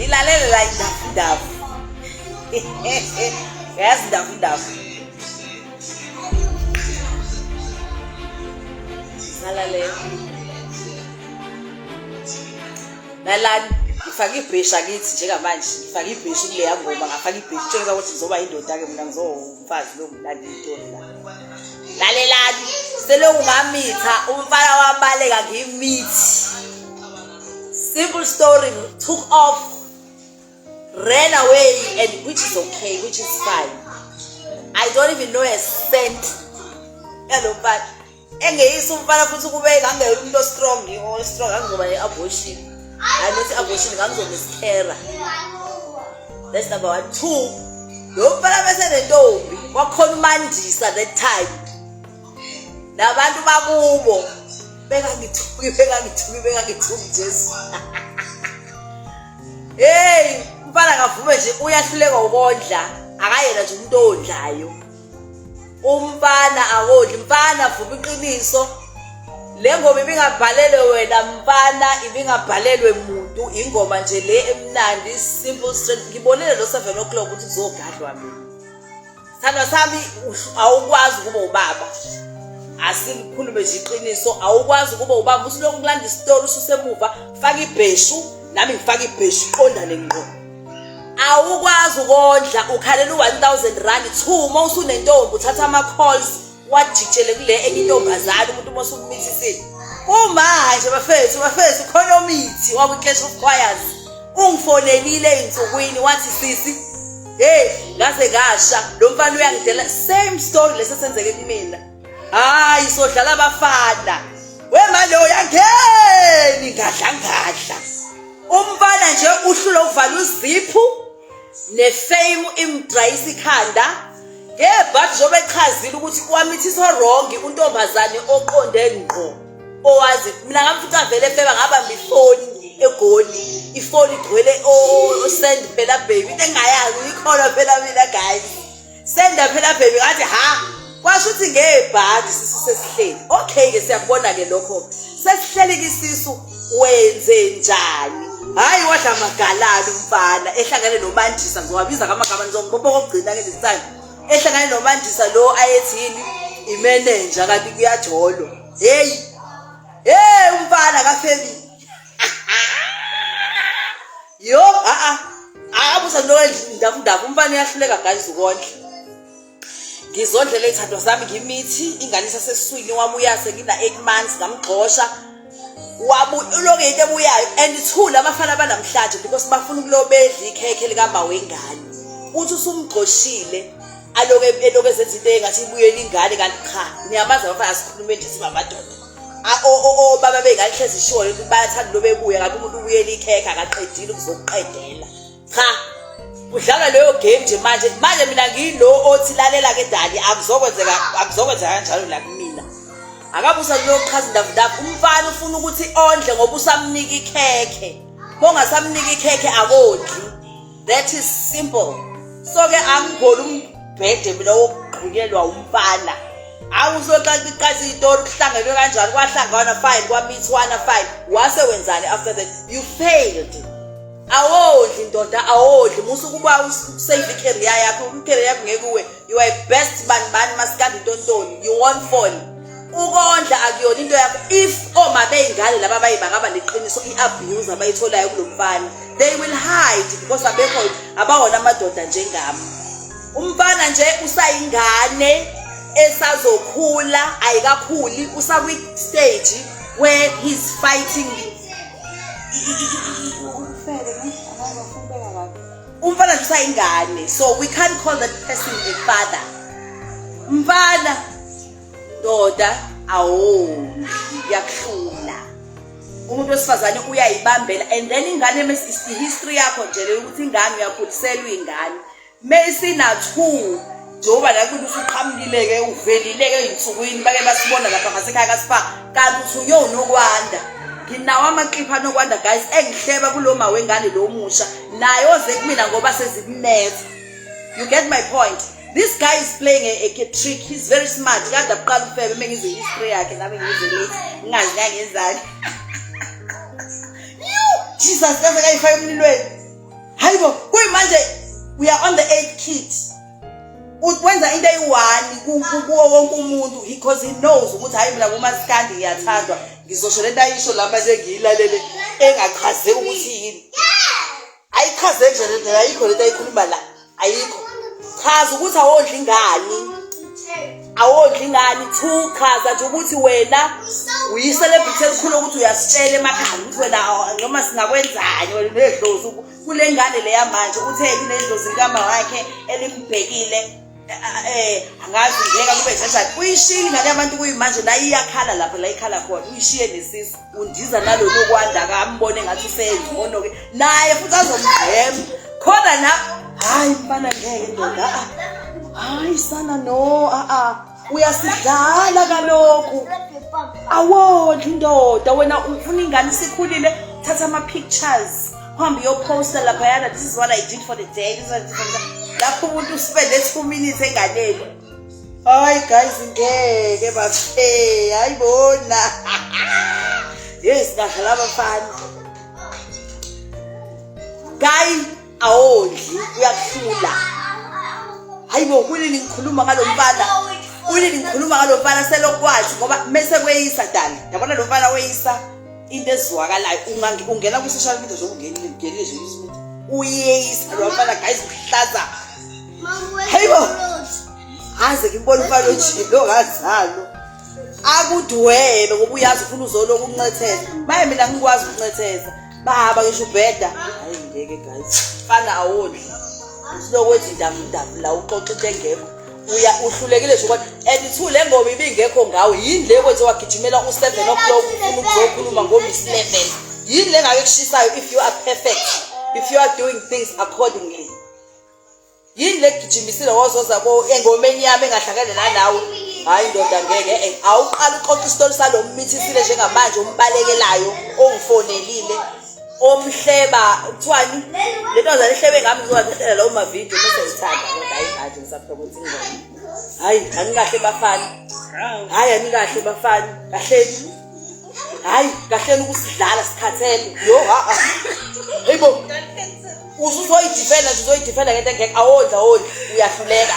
Ngilalele la indafundafu. Yazi indafundafu. Salalela. Lalani ngifake ibheshu akithi njengamanje ngifake ibheshu kuleya ngoma ngafaka ibheshu tshengisa ukuthi ngizoba indoda-ke mina ngizowumfazi lo ngilanda iy'tori la. Lalelani selokhu ngamitha umfana wabaleka ngimithi. Simple story took off ran away and which is okay which is fine. I don't even know a cent yalo mfana. Engeyisa umfana futhi kube ngangeyona umuntu ostrong o-strong ngangizoba ne-abortion. Hayi not i-abortion ngangizomiscarra. That's number one. Two, lo mfana bese nentombi kwakhona uMandisa that time. Nabantu bakubo bekangithuki bekangithuki bekangithuki Jesu. Hey, umfana kavume nje uyahluleka ukondla. Akayena nje umuntu owondlayo. Umfana akodli mfana vuma iqiniso. Le ngoma ibingabhalelwe wena mfana ibingabhalelwe muntu ingoma nje le emnandi simple straight ngibonile lo 7 o'clock ukuthi kuzogadlwa mina. Sithandwa sami awukwazi ukuba ubaba. Asikhulume nje iqiniso awukwazi ukuba ubaba usulokhu kulanda isitori ususemuva faka ibheshu nami ngifaka ibheshu qondane ngqo. Awukwazi ukondla ukhalela u-1000 rand two uma usunentombi uthatha ama-calls wajikijele kule enye intombazane umuntu uma usukumithisile. Kumanje bafethu bafethu khona omithi wakwi-Clash of Choirs ungifonelile ey'nsukwini wathi sisi hey ngaze ngasha lo mfana uyangidela same story lesi esenzeke kumina. Hayi sodlala abafana wemanje uyangeni ngadla ngadla. Umfana nje uhlula ukuvala uziphu nefame imdrayisa ikhanda ngebhadi njengoba echazile ukuthi wamithiswa wrong untombazane oqonde ngqo owazi mina ngamfica vele efeba ngabamba ifoni egoli ifoni igcwele osend phela baby into engingayazi ngikhona phela mina guys Senda phela baby ngathi ha kwasho ukuthi ngebhadi isisu sesihleli. Okay ke siyakubona ke lokho. Sesihleli ke isisu wenze njani? Hayi wadla amagalala umfana ehlangene noMandisa ngizowabiza ngamagama ngizombopha kokugcina ke this time. Ehlangene noMandisa lo ayethi yini imenenja kanti kuyajolo. Hey hey umfana kafebi. Yo a a abusa lo ndavu umfana uyahluleka guys ukondla. Ngizondlela izithandwa zami ngimithi ingane isasesiswini wami uyase ngina 8 months ngamgxosha. Wabu uloke into ebuyayo and two labafana banamhlanje because bafuna ukulobedla ikhekhe likama wengane. Uthi usumgxoshile aloke eloke ezenza into engathi ibuyela ingane kanti cha niyamazi abafana asikhulume nje sibamadoda. Obaba bey'ngane hlezi ishiwo lento ukuthi bayathanda into bebuya kanti umuntu ubuyela ikhekhe akaqedile ukuzokuqedela. Cha kudlalwa leyo game nje manje manje mina ngiyilo othi lalela ke dali akuzokwenzeka akuzokwenzeka kanjalo la kumina. Akabusa kuyochaza indaba umfana ufuna ukuthi ondle ngoba usamnika ikhekhe. Mongasamnika ikhekhe akondli. That is simple. So ke angigoli umbhede mina wokugqikelwa umfana. Awuzoxaxa iqathi itori kuhlangenwe kanjani kwahlangana fine kwamithwana fine wase wenzani after that you failed. Awondli ndoda awondli musa ukuba usave icareer yakho icareer yakho ngeke uwe you are best bani bani masikandi ntontoni you won't fall. Ukondla akuyona into yakho if oma beyingane laba bayi bangaba neqiniso i-abuse abayitholayo kulo mfana they will hide because abekho abawona amadoda njengami. Umfana nje usayingane esazokhula ayikakhuli usakwi stage where he's fighting umfana nje usayingane so we can't call that person a father. Mfana ndoda awondli kuyakuhlula umuntu wesifazane uyayibambela and then ingane history yakho nje leyo ukuthi ingane uyakhuliselwa ingane mesina 2 njengoba la kuthi usuqhamukile-ke uvelile-ke ey'nsukwini bake basibona lapha ngasekhaya kasipha kanti uthi uyonokwanda nginawo amakliphu anokwanda guys engihleba kulo ma wengane lo musha naye oze kumina ngoba sezikunetha you get my point. This guy is playing a trick. He's very smart. Kade aqala ufebe uma ngizwe history yakhe nami ngizwe late. Ngingazi ngangenzani. You Jesus kaze kayifaka emlilweni. Hayibo, kuyimanje we are on the eighth kid. Wenza into eyi-one kuwo wonke umuntu because he knows ukuthi hhayi mina kumaskandi ngiyathandwa, ngizosho lento ayisho la manje ngiyilalele engachaze ukuthi yini. Ayichaze nje lento, ayikho lento ayikhuluma la, ayikho. Chaza ukuthi awondli ingane, awondli ingane. Two, chaza nje ukuthi wena uyi-celebrity elikhulu, ukuthi uyasitshela emakhaya ukuthi wena noma singakwenzani wena unedlozi kule ngane leya. Manje uthe kunedlozi likama wakhe elimbhekile, angazi ngeke kube kanjani. Uyishiyile ingane yabantu kuyimanje la iyakhala lapho la ikhala khona, uyishiye nesisu, undiza nalolu kwanda kambone ngathi usengcono-ke naye futhi azomgqema khona na. Hayi mfana, ngeke ndoda, a hayi sana, no, a uyasidlala kalokhu, awondli indoda. Wena ufuna ingane isikhulile, thatha ama-pictures, uhambe uyophosta laphayana, "This is what I did for the day, this is what I did for the day." Lapho umuntu uspende 2 minutes enganeni. Hayi guys, ngeke bafe, hayi bona, yes, ngadlala abafana. Guy, awondli, uyakuhlula. Hayi bo, kunini ngikhuluma ngalo mfana, kunini ngikhuluma ngalo mfana selokwazi ngoba mese kweyisa dali. Yabona lo mfana weyisa into ezwakalayo. Ungena ku-social media nje, ungenile ngenile nje ku-social media, uyeyisa lo mfana guys, uhlaza. Hayibo, aze ngibona umfana onjilo ngazalo akudwebe ngoba uyazi ufuna uzoloku ukuncetheza. Maye mina ngikwazi ukuncetheza baba, ngisho ubheda. Hayi ngeke guys, mfana awondli, usilokwenza indavu la, uxoxa into engekho, uya uhlulekile nje kodwa. And two, le ngoma ibingekho ngawe, yini le kwenze wagijimela u-7 o'clock ufuna ukuzokhuluma ngo-Miss Level? Yini le ngake kushisayo if you are perfect, if you are doing things accordingly? Yini le gijimisile wozoza ko engomeni yami engahlangene nanawe? Hayi ndoda, ngeke awuqala uxoxa isitori salo mmithisile njengamanje, umbalekelayo, ongifonelile, omhleba. Kuthiwani le ntombazane ihlebe ngami? Ngizowahlela lawo mavidiyo bese ngithanda, kodwa hayi manje ngisapromote ingoma. Hayi, anikahle bafana, hayi anikahle bafana, kahleni, hayi kahleni ukusidlala, sikhathele. Yo, ha ha, hayibo, usuzoyidefenda nje, uzoyidefenda ngento engekho. Awondli, awondli, uyahluleka.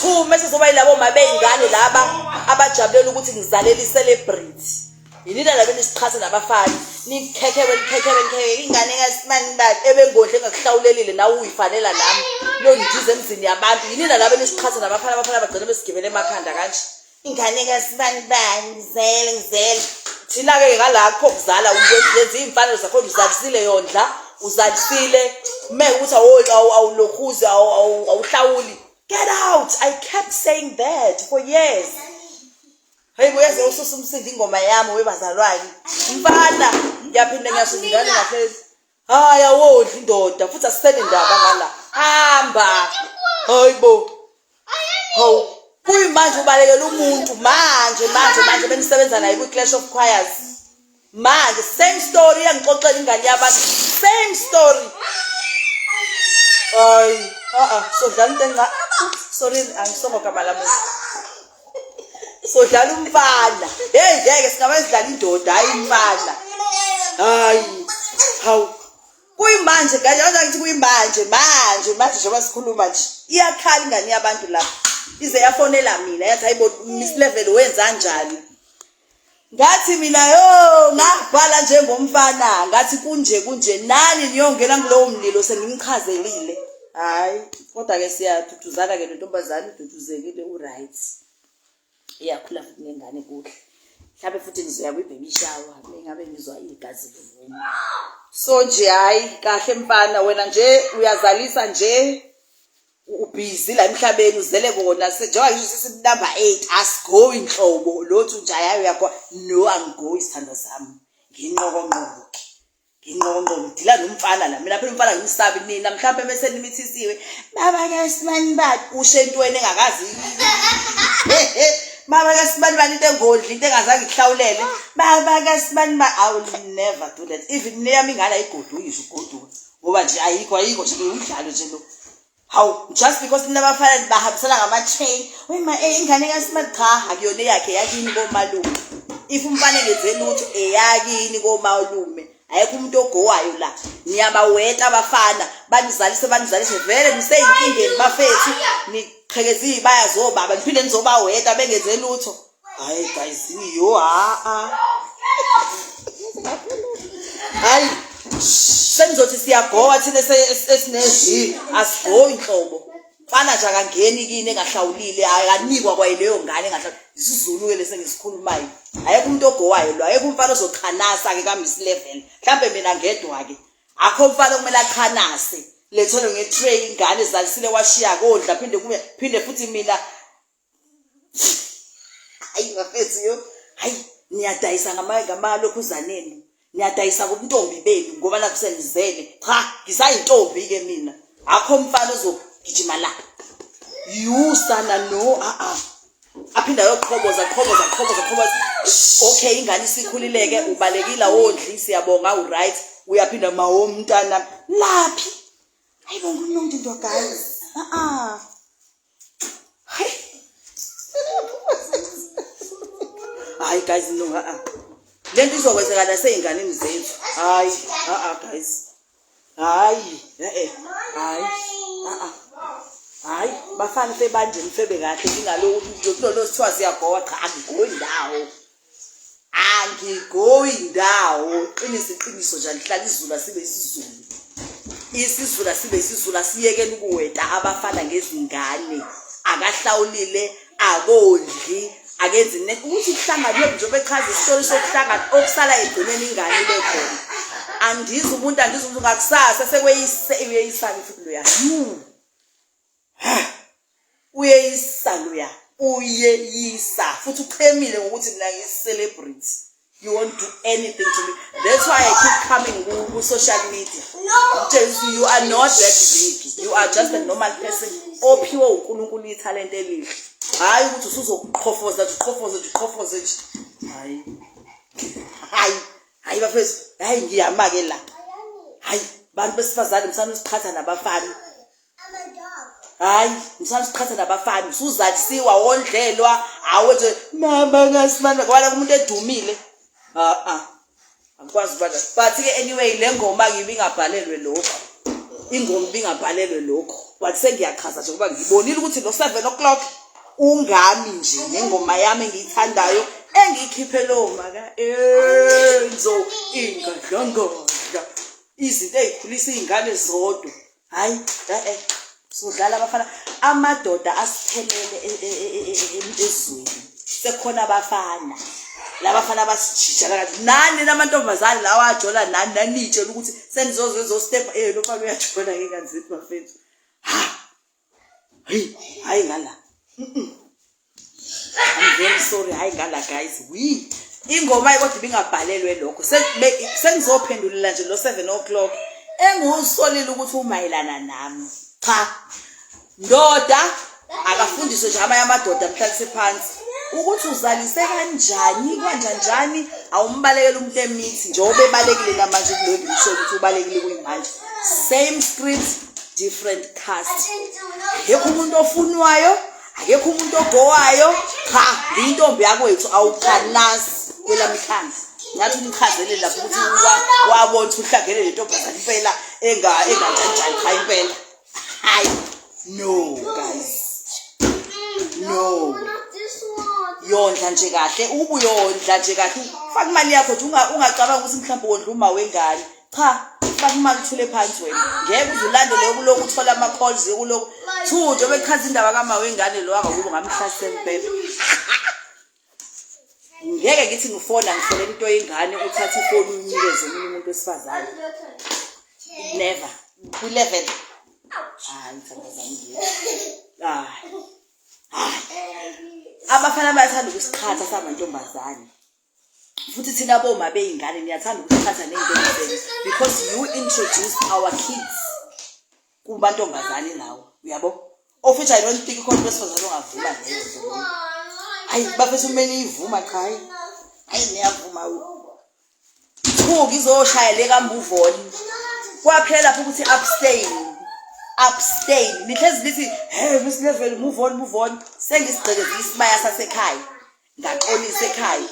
Two, mese zoba yilabo ma bey'ngane laba abajabulela ukuthi ngizalela i-celebrity. Yinina laba enisiqhatha nabafana, nikhekhewe, nikhekhewe, nikhekhewe ingane kasimani bani ebengodle engakuhlawulelile, nawe uyifanela nami londiza emzini yabantu. Yinina laba enisiqhatha nabafana, abafana bagcina besigibele emakhanda kanje, ingane kasibani bani, ngizele, ngizele. Thina-ke ngalakho kuzala yenza iy'mfanelo zakhona, uzalisile, yondla, uzalisile, meke ukuthi awulokhuzi, awuhlawuli, get out. I kept saying that for years. Hayi, uyaze ususa umsindo ingoma yami webazalwane. Mfana, ngiyaphinda ngiyasho, ingane ngahlezi. Hayi, awondli indoda futhi asisenendaba ngala, hamba. Hayi bo, hawu, kuyimanje ubalekela umuntu manje manje manje benisebenza naye kwi-Clash of Choirs. Manje same story, iyangixoxela ingane yabantu, same story. Hayi, a-a, sodlala into enca, sorry, angisongo gama lamuntu, sodlala umfana. Heyi ngeke, singabe sidlala indoda, hayi umfana, hayi. Hawu, kuyimanje kanje ngithi kuyimanje manje manje njengoba sikhuluma nje, iyakhala ingane yabantu lapha, ize yafonela mina yathi, "Hayibo Miss Level, wenza njani?" Ngathi mina, yo, ngabhala njengomfana, ngathi kunje kunje, nani niyongena kulowo mlilo sengimchazelile. Hayi kodwa-ke siyaduduzana-ke nentombazane, ududuzekile, u-right, iyakhula futhi nengane kuhle. Mhlawumbe futhi ngizoya kwi-baby shower mengabe ngizwa igazi livuma. So nje hayi kahle mfana, wena nje uyazalisa nje, ubhizi la emhlabeni, uzele kona njengoba ngisho sisi number 8, asigoyi nhlobo lothu nje. Hayi, uyakho no, angigoyi sithandwa sami, nginqokonqoko ke, nginqokonqoko, ngidila nomfana la. Mina phela umfana ngimsabi. Nina mhlawumbe bese nimithisiwe, baba kasimani bani, usho entweni engakazi, baba kasimani bani, into engodli, into engazange ikuhlawulele, baba kasimani bani. I will never do that. Even neyami ingane ayigoduki ngisho ugoduka ngoba nje ayikho, ayikho nje, umdlalo nje lo. Hawu, just because nina abafana bahambisana ngama-chain, wema ingane kasimani, cha, akuyona eyakhe, eyakini komalume. If umfana engenze lutho, eyakini komalume. Ayekho umuntu ogowayo la. Niyabaweta abafana, banizalise banizalise vele niseyinkingeni bafethu, niqhekeza izibaya zobaba, niphinde nizobaweta bengenze lutho. Hayi guys, yo ha a. Hayi senizothi siyagowa thina esinezi asigoyi nhlobo. Mfana nje akangeni kini engahlawulile akanikwa kwayileyo ngane engahlawulile. IsiZulu-ke lesi engisikhulumayo. Ayekho umuntu ogowayo lo, ayekho umfana ozochanasa-ke ka-Miss Level. Mhlampe mina ngedwa-ke. Akho umfana okumele achanase. Lethelwe nge-tray ingane ezalisile washiya kodla phinde kuye phinde futhi mina hayi bafethu yo hayi niyadayisa ngamalokhuzaneni niyadayisa kubuntombi benu ngoba nakhu senizele cha ngisayintombi ke mina akho mfana ozogijima la you sana no a a aphinda ayoqhoboza qhoboza qhoboza qhoboza okay ingane isikhulileke ubalekile wondli siyabonga u right uyaphinda mawomntana laphi hayi bo ngumuntu into guys a a hayi hayi guys no a a lento izokwenzeka nasey'nganeni zethu hayi a a guys hayi e-e hayi a-a hayi bafana febanje nifebe kahle ningaloku kulolo sithiwa siyagowa cha angigoyi ndawo angigoyi ndawo qinisa iqiniso nje alihlala izulu asibe isizulu isizulu asibe isizulu asiyekeni ukuweta abafana ngezingane akahlawulile akondli akenzi ne ukuthi kuhlanganwe njengoba echaza isitori sokuhlangana okusala egcineni ingane ibe khona andizi umuntu andizi umuntu ngakusasa sekweyise uyeyisana futhi loya Uyeyisa loya, uyeyisa futhi uchemile ngokuthi mina ngiyi-celebrity. You won't do anything to me. That's why I keep coming ku-social media. Ngitshela you are not that big. You are just a normal person ophiwe uNkulunkulu ithalente elihle. Hhayi ukuthi usuzoqhofoza nje uqhofoze nje uqhofoze nje. Hhayi. Hhayi. Hhayi bafethu, hhayi ngiyama-ke la. Hhayi bantu besifazane msane usiqhatha nabafana. Hayi, msana siqhatha nabafana, usuzalisiwa wondlelwa, awenze mama ngasimana ngoba la umuntu edumile. Ah ah. Angikwazi ukuba but ke anyway le ngoma ke ibingabhalelwe lokho. Ingoma ibingabhalelwe lokho. But sengiyachaza nje ngoba ngibonile ukuthi lo 7 o'clock ungami nje nengoma yami engiyithandayo engiyikhiphe lo maka Enzo ingadlangadla izinto ezikhulisa izingane zodwa. Hayi, eh sodlala abafana amadoda asiphelele e, e, e, ezweni. Sekukhona abafana. Labafana basijija kanti nani namantombazane lawa ajola nani nanitshela ukuthi senizozenza step eh lo mfana uyajola ke kanzi bafethu. Ha. Hey, hayi ngala. I'm very sorry hayi ngala guys we ingoma kodwa ibingabhalelwe lokho sengizophendulela nje lo 7 o'clock engiwusolile ukuthi umayelana nami cha ndoda akafundiswe nje amanye amadoda mhlalise phansi ukuthi uzalise kanjani kanjanjani awumbalekela umuntu emithi njengoba ebalekile namanje kuloyo ngisho ukuthi ubalekile kuyimanje same script different cast akekho umuntu ofunwayo akekho umuntu ogowayo cha ngiyintombi yakwethu awuqanasi kwelami ikhanda ngathi umchazele lapho ukuthi wabona ukuthi uhlangene nentombazane impela enganjanjani cha impela hayi no guys no yondla nje kahle ubuyondla nje kahle faka imali yakho nje ungacabanga ukuthi mhlawumbe wondla uma wengane cha faka imali uthule phansi wena ngeke uze ulandele ukulokhu uthola ama-calls ukulokhu two njengoba echaza indaba kama wengane lo akakubo ngamhlasela impela ngeke ngithi ngifona ngifonela into yengane uthathe ifoni uyinikeze omunye umuntu wesifazane never kwi-level hayi ntombazane hayi hayi abafana bayathanda ukusiqhatha samantombazane futhi thina boma beyingane niyathanda ukuqhatha ney'ntombi zenu because you introduce our kids kumantombazane lawo uyabo of which i don't think khona wesifazane ongavuma leyo nto leyo hayi bafethu kumele iyivuma cha hayi hayi niyavuma Chu ngizoshaya le ka move on. Kwaphela lapho ukuthi abstain. Abstain. Nihlezi lithi hey Miss Level move on move on. Sengisigqekezile isibaya sasekhaya. Ngaxolisa ekhaya.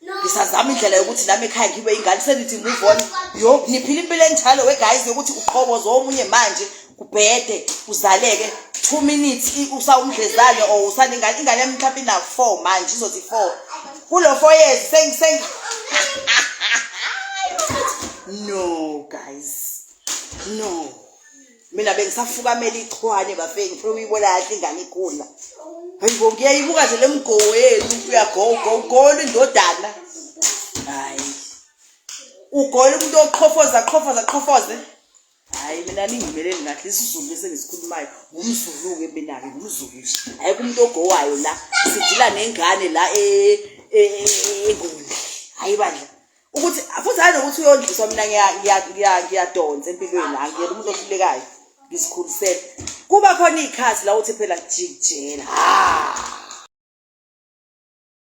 Ngisazama indlela yokuthi nami ekhaya ngibe ingane senithi move on. Yo, niphila impilo enjalo we guys yokuthi uqhoboza omunye manje kubhede uzaleke 2 minutes usawumdlezane or usanengane ingane yami mhlawumbe ina 4 manje izothi 4 kulo 4 years seng seng no guys no mina bengisafukamela ichwane bafethu ngifuna ukuyibona kahle ingane ikhula hayibo ngiyayibuka nje le mgowo yenu uyagogo ugola indodana hayi ugola umuntu oqhofoza qhofoza qhofoze hayi mina ningimeleli kahle isiZulu bese ngisikhulumayo ngumZulu-ke mina-ke ngumZulu nje ayikho umuntu ogowayo la sidila nengane la e, e, e, engondli hayi bandla ukuthi futhi hayi nokuthi uyondliswa mina ngiyadonsa empilweni angiyena umuntu ohlulekayo ngizikhulisele kuba khona iy'khathi la uthi phela jikijela ha